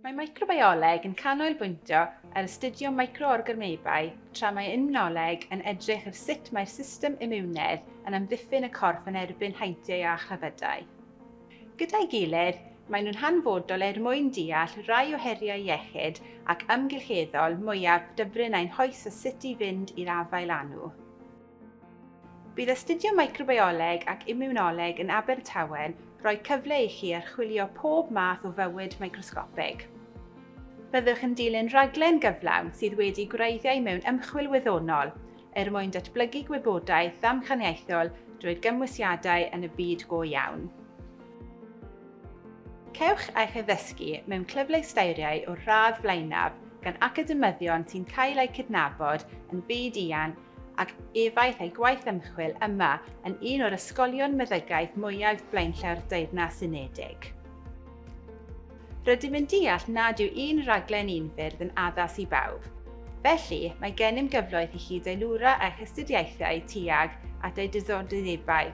Mae microbioleg yn canolbwyntio ar astudio micro-organebau tra mae imwnoleg yn edrych ar sut mae'r system imiwnedd yn amddiffyn y corff yn erbyn heintiau a chlefydau. Gyda'i gilydd, maen nhw'n hanfodol er mwyn deall rai o heriau iechyd ac amgylcheddol mwyaf dyfrin ein hoes a sut i fynd i'r afael â nhw. Bydd astudio microbioleg ac imiwnoleg yn Abertawe'n rhoi cyfle i chi archwilio pob math o fywyd microsgopig. Byddwch yn dilyn rhaglen gyflawn sydd wedi gwreiddiau mewn ymchwil wyddonol er mwyn datblygu gwybodaeth ddamcaniaethol drwy'r gymwysiadau yn y byd go iawn. Cewch eich addysgu mewn cyfleusterau o'r radd flaenaf gan academyddion sy'n cael eu cydnabod yn fyd-eang ac effaith ei gwaith ymchwil yma yn un o'r ysgolion meddygaeth mwyaf blaenllaw'r Deyrnas Unedig. Rydym yn deall nad yw un rhaglen unffurf yn addas i bawb. Felly, mae gennym gyfloedd i chi deilwra eich astudiaethau tuag at eu diddordebau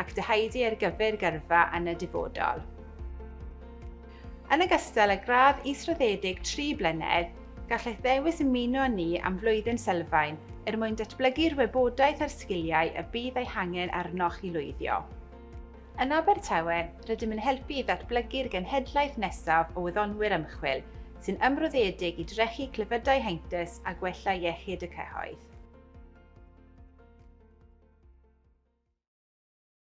ac dyheadu ar gyfer gyrfa yn y dyfodol. Yn ogystal â gradd israddedig 3 blynedd, gallech ddewis ymuno â ni am flwyddyn sylfaen er mwyn datblygu'r wybodaeth a'r sgiliau y bydd eu hangen arnoch i lwyddio. Yn Abertawe, rydym yn helpu i ddatblygu'r genhedlaeth nesaf o wyddonwyr ymchwil sy'n ymroddedig i drechu clefydau heintus a gwella iechyd y cyhoedd.